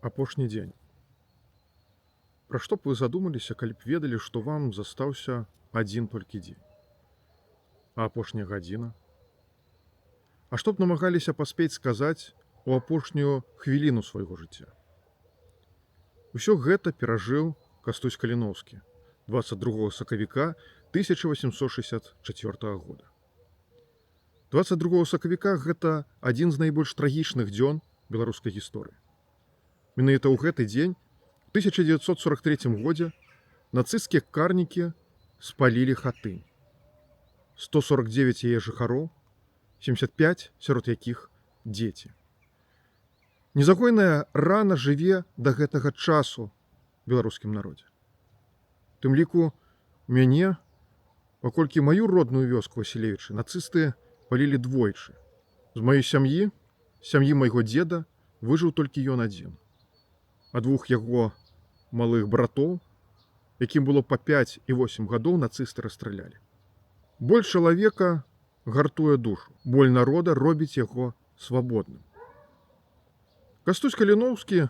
Апошні дзень. Пра што б вы задумаліся, калі б ведалі, што вам застаўся адзін толькі дзень? А апошняя гадзіна? А што б намагаліся паспець сказаць у апошнюю хвіліну свайго жыцця? Усё гэта перажыў Кастусь Каліноўскі 22 сакавіка 1864 года. 22 сакавіка гэта адзін з найбольш трагічных дзён беларускай гісторыі. Менавіта ў гэты дзень, у 1943 годзе, нацысцкія карнікі спалілі Хатынь. 149 яе жыхароў, 75 сярод якіх дзеці. Незагойная рана жыве да гэтага часу беларускім народзе. Тым ліку мяне, паколькі маю родную вёску Васілевічы нацысты палілі двойчы. З маёй сям'і, сям'і майго дзеда, выжыў толькі ён адзін. А двух яго малых братоў, якім было па 5 і 8 гадоў, нацысты расстралялі. Боль чалавека гартуе душу, боль народа робіць яго свабодным. Кастусь Каліноўскі,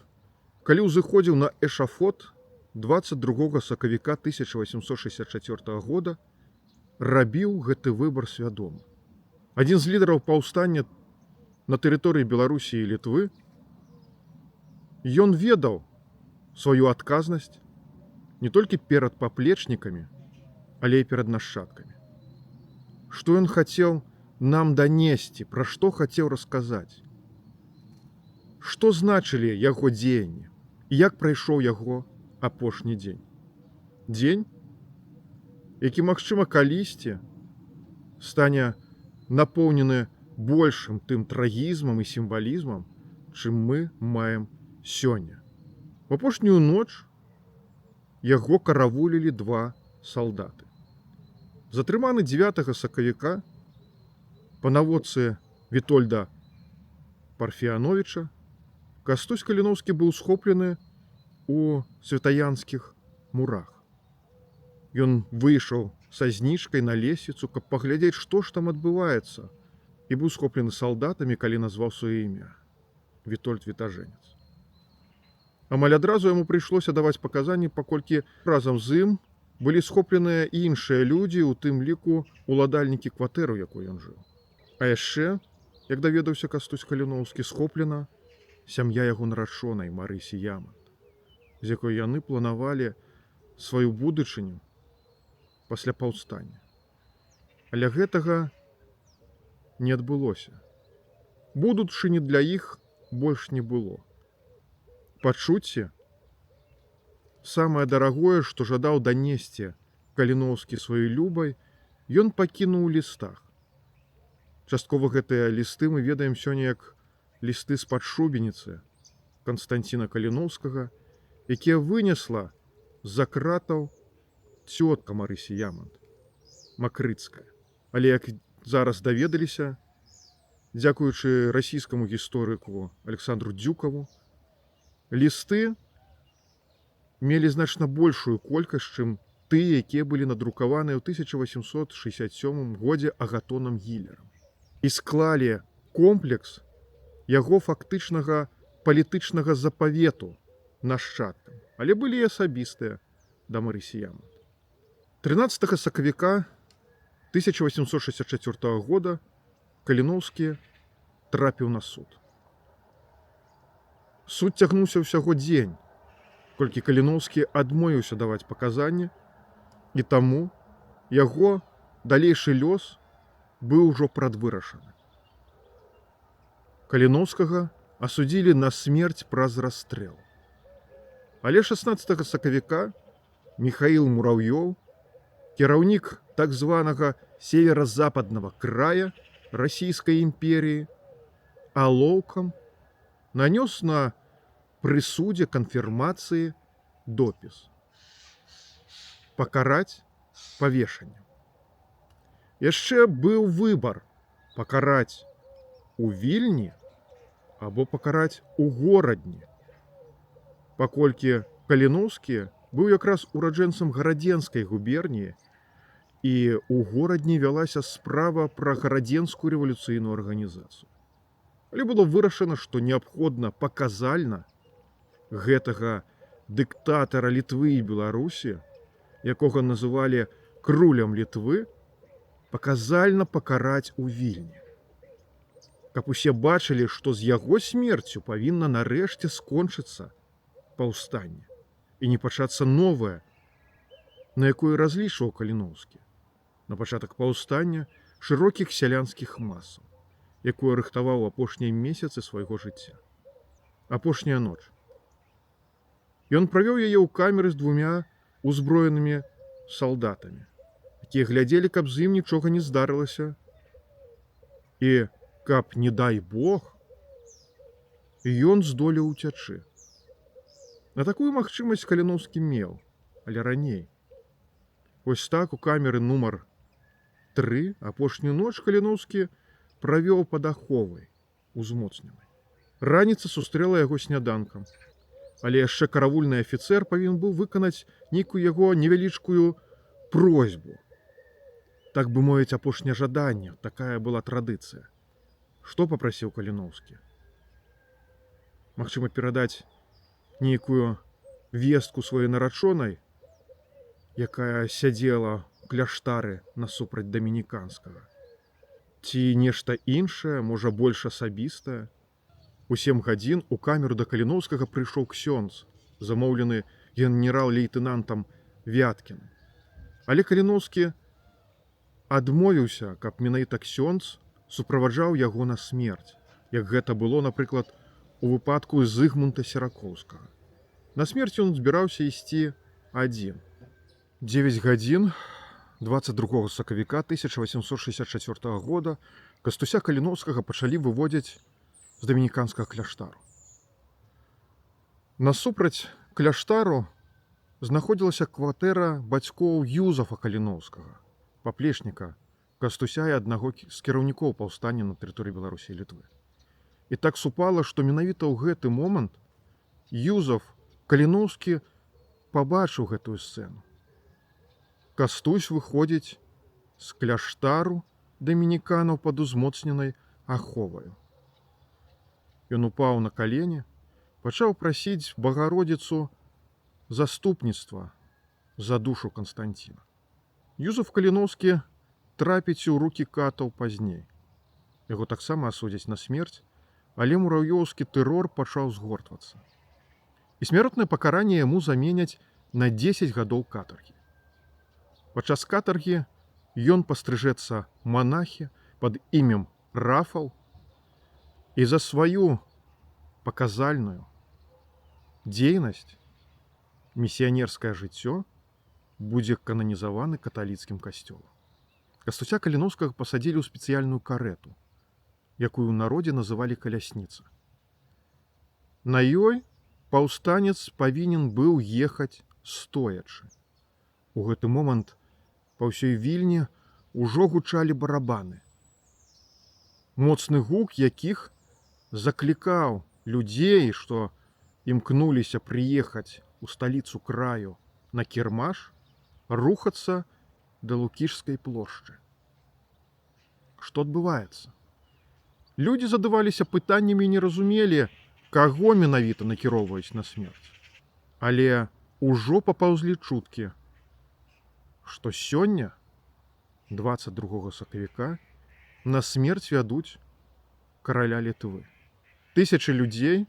калі ўзыходзіў на эшафот 22 сакавіка 1864 года, рабіў гэты выбар свядома. Адзін з лідараў паўстання на тэрыторыі Беларусі і Літвы, ён ведаў сваю адказнасць не толькі перад паплечнікамі, але і перад нашчадкамі. Што ён хацеў нам данесці, пра што хацеў расказаць? Што значылі яго дзеянні і як прайшоў яго апошні дзень? Дзень, які, магчыма, калісьці стане напоўнены большым тым трагізмам і сімвалізмам, чым мы маем сёння. В апошнюю ноч яго каравулілі два салдаты. Затрыманы 9 сакавіка па наводцы Вітольда Парфіановича, Кастусь Каліноўскі быў схоплены у святаянскіх мурах. Ён выйшаў са знічкай на лесвіцу, каб паглядзець, што ж там адбываецца, і быў схоплены салдатамі, калі назваў сваё імя: Вітольд Вітажэнец. Амаль адразу яму прыйшлося даваць паказанні, паколькі разам з ім былі схопленыя і іншыя людзі, у тым ліку уладальнікі кватэры, у якой ён жыў. А яшчэ, як даведаўся Кастусь Каліноўскі, схоплена сям'я яго нарачонай Марысі Ямант, з якой яны планавалі сваю будучыню пасля паўстання. Але гэтага не адбылося. Будучыні для іх больш не было. Пачуцці, самае дарагое, што жадаў данесці Каліноўскі сваёй любай, ён пакінуў у лістах. Часткова гэтыя лісты мы ведаем сёння як лісты з-пад шубеніцы Канстанціна Каліноўскага, якія вынесла з-за кратаў цётка Марысі Ямант, Макрыцкая. Але, як зараз даведаліся, дзякуючы расійскаму гісторыку Александру Дзюкаву, лісты мелі значна большую колькасць, чым тыя, якія былі надрукаваныя ў 1867 годзе Агатонам Гілерам. І склалі комплекс яго фактычнага палітычнага запавету нашчадкам, але былі і асабістыя да Марысі Ямант. 13 сакавіка 1864 года Каліноўскі трапіў на суд. Суд цягнуўся ўсяго дзень, колькі Каліноўскі адмовіўся даваць паказанні, і таму яго далейшы лёс быў ужо прадвырашаны. Каліноўскага асудзілі на смерць праз расстрэл. Але 16 сакавіка Михаил Мураўёў, кіраўнік так званага северо-западного края Расійскай імперіі, алоўкам нанёс на прысудзе канфірмацыі допіс: пакараць павешаннем. Яшчэ быў выбар: пакараць у Вільні або пакараць у Горадні. Паколькі Каліноўскі быў якраз ураджэнцам Гарадзенскай губерніі, і ў Горадні вялася справа пра гарадзенскую рэвалюцыйную арганізацыю. Але было вырашана, што неабходна паказальна Гэтага дыктатара Літвы і Беларусі, якога называлі крулем Літвы, паказальна пакараць у Вільні. Каб усе бачылі, што з яго смерцю павінна нарэшце скончыцца паўстанне і не пачацца новае, на якое разлічваў Каліноўскі, на пачатак паўстання шырокіх сялянскіх масаў, якое рыхтаваў апошнія месяцы свайго жыцця. Апошняя ноч. Ён правёў яе ў камеры з двумя узброенымі салдатамі, якія глядзелі, каб з ім нічога не здарылася і каб, не дай Бог, ён здолеў уцячы. На такую магчымасць Каліноўскі меў, але раней. Вось так у камеры нумар 3 апошнюю ноч Каліноўскі правёў пад аховай, узмоцненай. Раніца сустрэла яго сняданкам. Але яшчэ каравульны афіцэр павінен быў выканаць нейкую яго невялічкую просьбу. Так бы мовіць, апошняе жаданне, такая была традыцыя. Што папрасіў Каліноўскі? Магчыма, перадаць нейкую вестку сваёй нарачонай, якая сядзела ў кляштары насупраць дамініканскага. Ці нешта іншае, можа, больш асабістае. У 7 гадзін у камеру да Каліноўскага прыйшоў ксёндз, замоўлены генерал-лейтэнантам Вяткіным. Але Каліноўскі адмовіўся, каб менавіта ксёндз суправаджаў яго на смерць, як гэта было, напрыклад, у выпадку Зыгмунта Серакоўскага. На смерць ён збіраўся ісці адзін. 9 гадзін 22 сакавіка 1864 года Кастуся Каліноўскага пачалі выводзіць з дамініканскага кляштару. Насупраць кляштару знаходзілася кватэра бацькоў Юзафа Каліноўскага, паплечніка Кастуся і аднаго з кіраўнікоў паўстання на тэрыторыі Беларусі і Літвы. І так супала, што менавіта ў гэты момант Юзаф Каліноўскі пабачыў гэтую сцэну. Кастусь выходзіць з кляштару дамініканаў пад узмоцненай аховаю. Ён упаў на калені, пачаў прасіць Багародзіцу заступніцтва за душу Канстанціна. Юзаф Каліноўскі трапіць у рукі катаў пазней. Яго таксама асудзяць на смерць, але мураўёўскі тэрор пачаў згортвацца. І смяротнае пакаранне яму заменяць на 10 гадоў катаргі. Падчас катаргі ён пастрыжэцца манахі пад імем Рафал і за сваю паказальную дзейнасць, місіянерскае жыццё будзе кананізаваны каталіцкім касцёлам. Кастуся Каліноўскага пасадзілі ў спецыяльную карэту, якую ў народзе называлі калясніца. На ёй паўстанец павінен быў ехаць стоячы. У гэты момант па ўсёй Вільні ўжо гучалі барабаны. Моцны гук якіх заклікаў людзей, што імкнуліся прыехаць у сталіцу краю на кірмаш, рухацца да Лукішскай плошчы. Што адбываецца? Людзі задаваліся пытаннямі і не разумелі, каго менавіта накіроўваюць на смерць. Але ўжо папаўзлі чуткі, што сёння, 22 сакавіка, на смерць вядуць караля Літвы. Тысячы людзей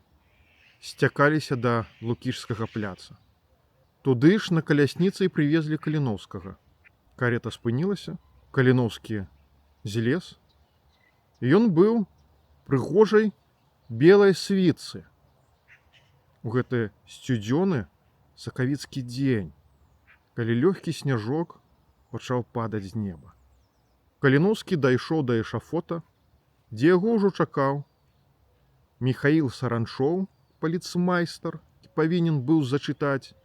сцякаліся да Лукішскага пляца. Туды ж на калясніцы і прывезлі Каліноўскага. Карета спынілася, Каліноўскі злез. Ён быў прыгожай белай світцы. У гэты сцюдзёны сакавіцкі дзень, калі лёгкі сняжок пачаў падаць з неба. Каліноўскі дайшоў да эшафота, дзе яго ўжо чакаў Міхаіл Саранчоў, паліцмайстар, павінен быў зачытаць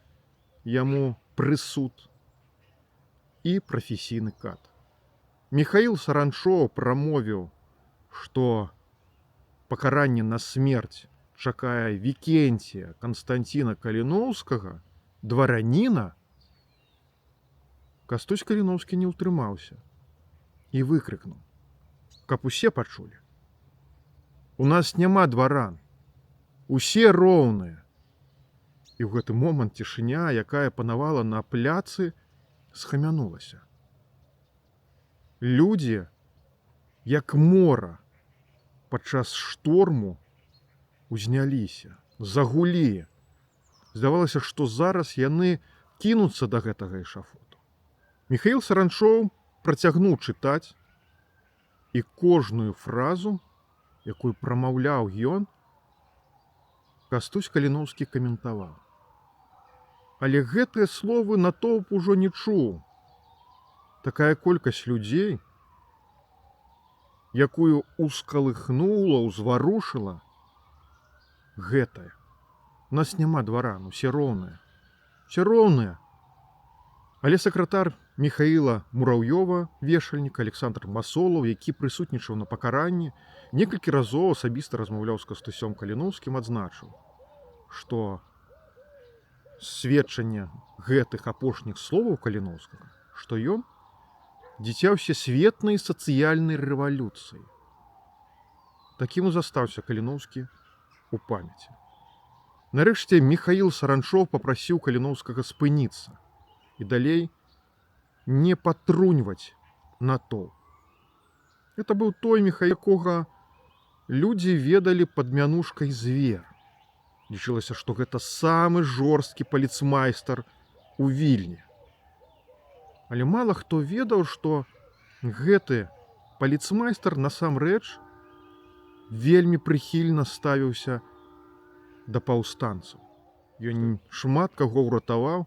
яму прысуд, і прафесійны кат. Міхаіл Саранчоў прамовіў, што пакаранне на смерць чакае Вікенція Канстанціна Каліноўскага, двараніна. Кастусь Каліноўскі не ўтрымаўся і выкрыкнуў, каб усе пачулі: «У нас няма дваран, усе роўныя». І ў гэты момант цішыня, якая панавала на пляцы, схамянулася. Людзі, як мора падчас шторму, узняліся, загулі. Здавалася, што зараз яны кінуцца да гэтага эшафоту. Міхаіл Саранчоў працягнуў чытаць, і кожную фразу, якую прамаўляў ён, Кастусь Каліноўскі каментаваў. Але гэтыя словы натоўп ужо не чуў. Такая колькасць людзей, якую ускалыхнула, узварушыла гэтае. У нас няма дваран, усе роўныя. Усе роўныя. Але сакратар Міхаіла Мураўёва, вешальнік Александр Масолаў, які прысутнічаў на пакаранні, некалькі разоў асабіста размаўляў з Кастусём Каліноўскім, адзначыў, што сведчанне гэтых апошніх словаў Каліноўскага, што ён дзіця ўсесветнай сацыяльнай рэвалюцыі. Такім і застаўся Каліноўскі у памяці. Нарэшце Міхаіл Саранчоў папрасіў Каліноўскага спыніцца і далей не патруньваць натоўп. Это быў той Міхаіл, якога людзі ведалі пад мянушкай «Звер». Лічылася, што гэта самы жорсткі паліцмайстар у Вільні. Але мала хто ведаў, што гэты паліцмайстар насамрэч вельмі прыхільна ставіўся да паўстанцаў. Ён шмат каго ўратаваў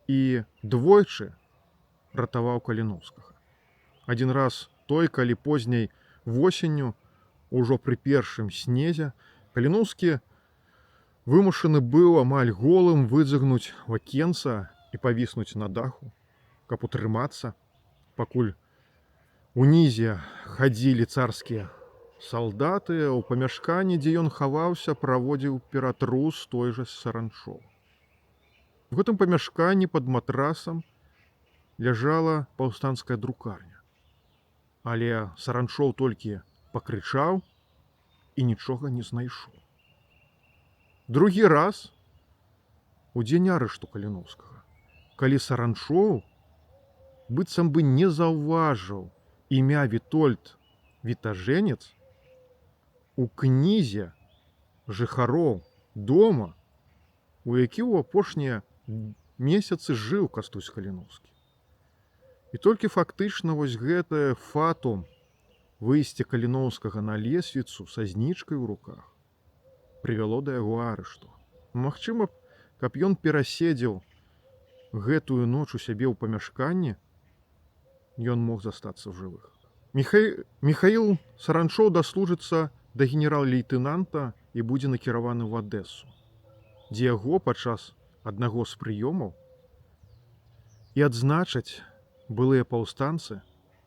і двойчы ратаваў Каліноўскага. Адзін раз той, калі позняй восенню, ужо пры першым снезе, Каліноўскі вымушаны быў амаль голым выдзыгнуць вакенца і павіснуць на даху, каб утрымацца, пакуль унізе хадзілі царскія салдаты, у памяшканні, дзе ён хаваўся, праводзіў ператрус той жа Саранчоў. У гэтым памяшканні пад матрасам ляжала паўстанцкая друкарня. Але Саранчоў толькі пакрычаў і нічога не знайшоў. Другі раз у дзень арышту Каліноўскага, калі Саранчоў быццам бы не заўважыў імя Вітольд Вітажэнец у кнізе жыхароў дома, у які ў апошнія месяцы жыў Кастусь Каліноўскі. І толькі фактычна вось гэтае фатум выйсце Каліноўскага на лесвіцу са знічкай у руках прывяло да яго арышту. Магчыма, каб ён пераседзеў гэтую ноч у сябе ў памяшканні, ён мог застацца ў жывых. Міхаіл Саранчоў даслужыцца да генерал-лейтэнанта і будзе накіраваны ў Адэсу, дзе яго падчас аднаго з прыёмаў і адзначаць былыя паўстанцы,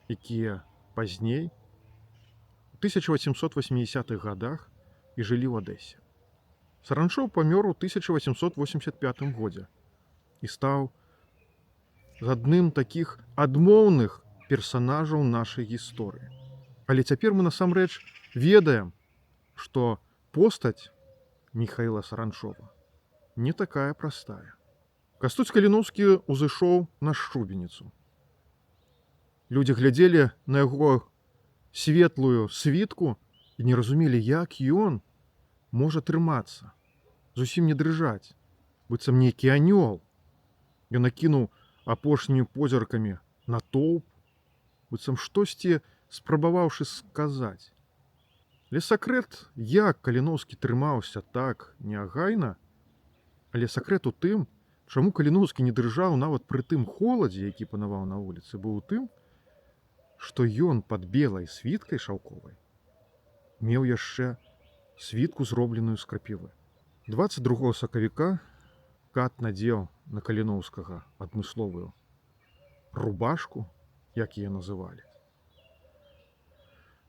якія пазней у 1880-х годах і жылі ў Адэсе. Саранчоў памёр у 1885 годзе і стаў адным такіх адмоўных персанажаў нашай гісторыі. Але цяпер мы насамрэч ведаем, што постаць Міхаіла Саранчова не такая простая. Кастусь Каліноўскі ўзышоў на шчубеніцу. Людзі глядзелі на яго светлую світку і не разумелі, як ён можа трымацца, зусім не дрыжаць, быццам нейкі анёл. Ён накінуў апошнімі позіркамі натоўп, быццам штосьці спрабаваўшы сказаць. Але сакрэт, як Каліноўскі трымаўся так неагайна, але сакрэт у тым, чаму Каліноўскі не дрыжаў нават пры тым холадзе, які панаваў на вуліцы, быў у тым, што ён пад белай світкай шаўковай меў яшчэ світку, зробленую з крапівы. 22 сакавіка кат надзеў на Каліноўскага адмысловую рубашку, як яе называлі,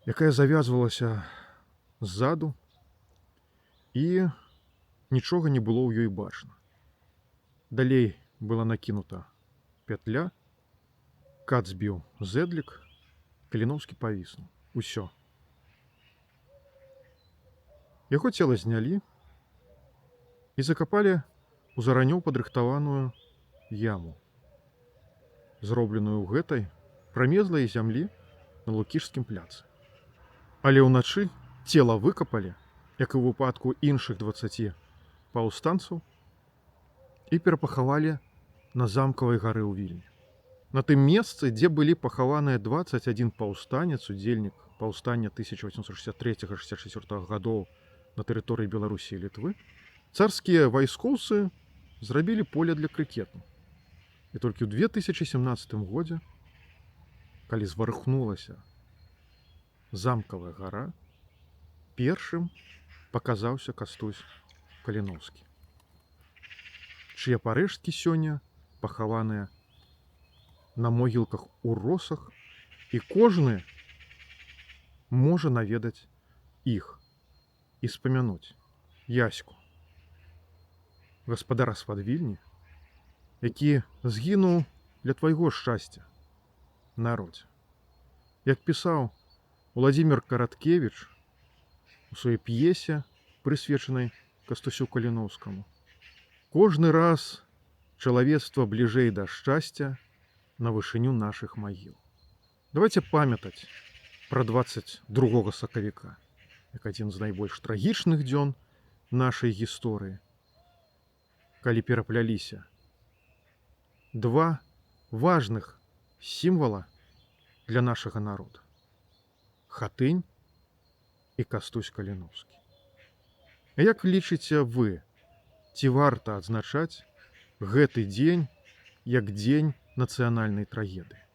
якая завязвалася ззаду, і нічога не было ў ёй бачна. Далей была накінута пятля, кат збіў зэдлік, Каліноўскі павіснуў. Усё. Яго цела знялі І закапалі у заранёў падрыхтаваную яму, зробленую ў гэтай прамерзлай зямлі на Лукішскім пляцы. Але ўначы цела выкапалі, як і ў выпадку іншых 20 паўстанцаў, і перапахавалі на Замкавай гары ў Вільні. На тым месцы, дзе былі пахаваныя 21 паўстанец, удзельнік паўстання 1863-64 гадоў на тэрыторыі Беларусі і Літвы, царскія вайскоўцы зрабілі поле для крыкету. І толькі ў 2017 годзе, калі зварухнулася Замкавая гара, першым паказаўся Кастусь Каліноўскі, чые парэшткі сёння пахаваныя на могілках у Росах, і кожны можа наведаць іх і спамянуць Яську, гаспадара з-пад Вільні, які згінуў для твайго шчасця, народзе. Як пісаў Уладзімір Караткевіч у сваёй п'есе, прысвечанай Кастусю Каліноўскаму: «Кожны раз чалавецтва бліжэй да шчасця на вышыню нашых магіл». Давайте памятаць пра 22 сакавіка як адзін з найбольш трагічных дзён нашай гісторыі, калі перапляліся два важных сімвала для нашага народа: Хатынь і Кастусь Каліноўскі. А як лічыце вы, ці варта адзначаць гэты дзень як дзень нацыянальнай трагедыі?